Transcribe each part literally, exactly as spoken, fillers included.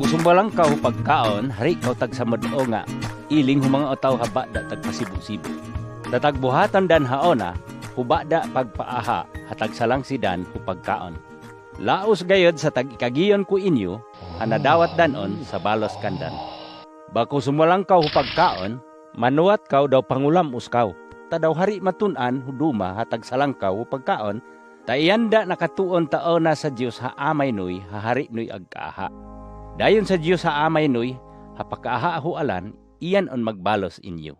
Sumolangkaw ho pagkaon, hari kaw tagsamod onga, iling ho manga otaw ha ba'da tagpasibu-sibu. Tatagbuhatan dan ha ona, ho ba'da pagpaaha, ha tagsalangsidan ho pagkaon. Laos gayod sa tagikagiyon ko inyo, ha nadawat dan on sa balos kandan. Bako sumolangkaw ho pagkaon, manowatkaw daw pangolam oskaw. Ta daw hari matonan ho doma ha tagsalangkaw ho pagkaon, ta iyan da nakatoon ta ona sa Diyos ha Amay noy ha hari noy agkaaha. Dayon sa Diyos ha Amay noy, ha pakaaha ho alan, iyan on magbalos inyo.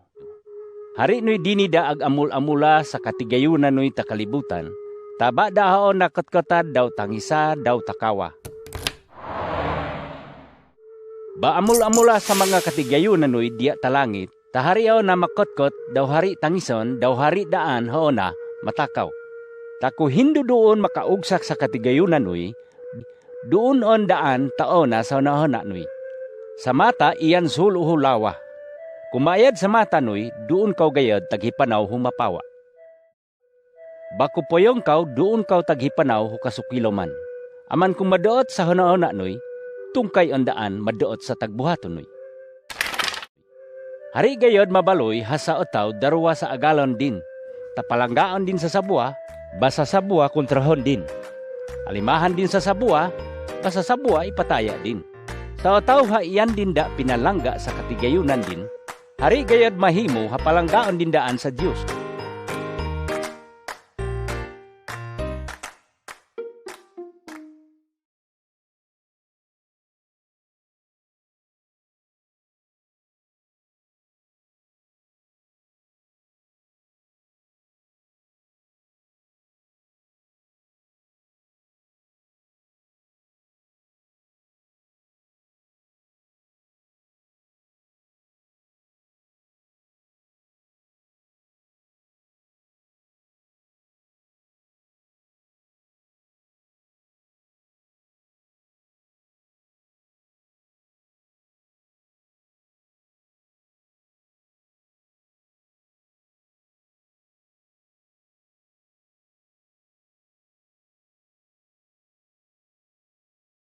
Hari noy dini da agamol-amola sa katigayonan noy ta kalibotan, ta ba'da ha ona kotkotad daw tangisa daw takawa. Ba amol-amola sa manga katigayonan noy diya ta langit, ta hari ona makotkot daw hari tangison daw hari daan ha ona matakaw. Ta ko hindo doon makaogsak sa katigayonan noy, doon on daan ta ona sa honahona noy. Sa mata iyan solo ho lawa. Ko maayad sa mata noy, doon kaw gayod taghipanaw ho mapawa. Bako poyongkaw, doon kaw taghipanaw ho kasokiloman. Aman ko madoot sa honahona noy, tongkay on daan madoot sa tagbuhaton noy. Hari gayod mabaloy ha sa otaw darowa sa agalon din. Ta palanggaon din sa sabowa, ba sa sabowa kontrohon din. Alimahan din sa sabowa, ba sa sabowa ipataya din. Ta otaw ha iyan din da pinalangga sa katigayonan din, hari gayod mahimo ha palanggaon din daan sa Diyos.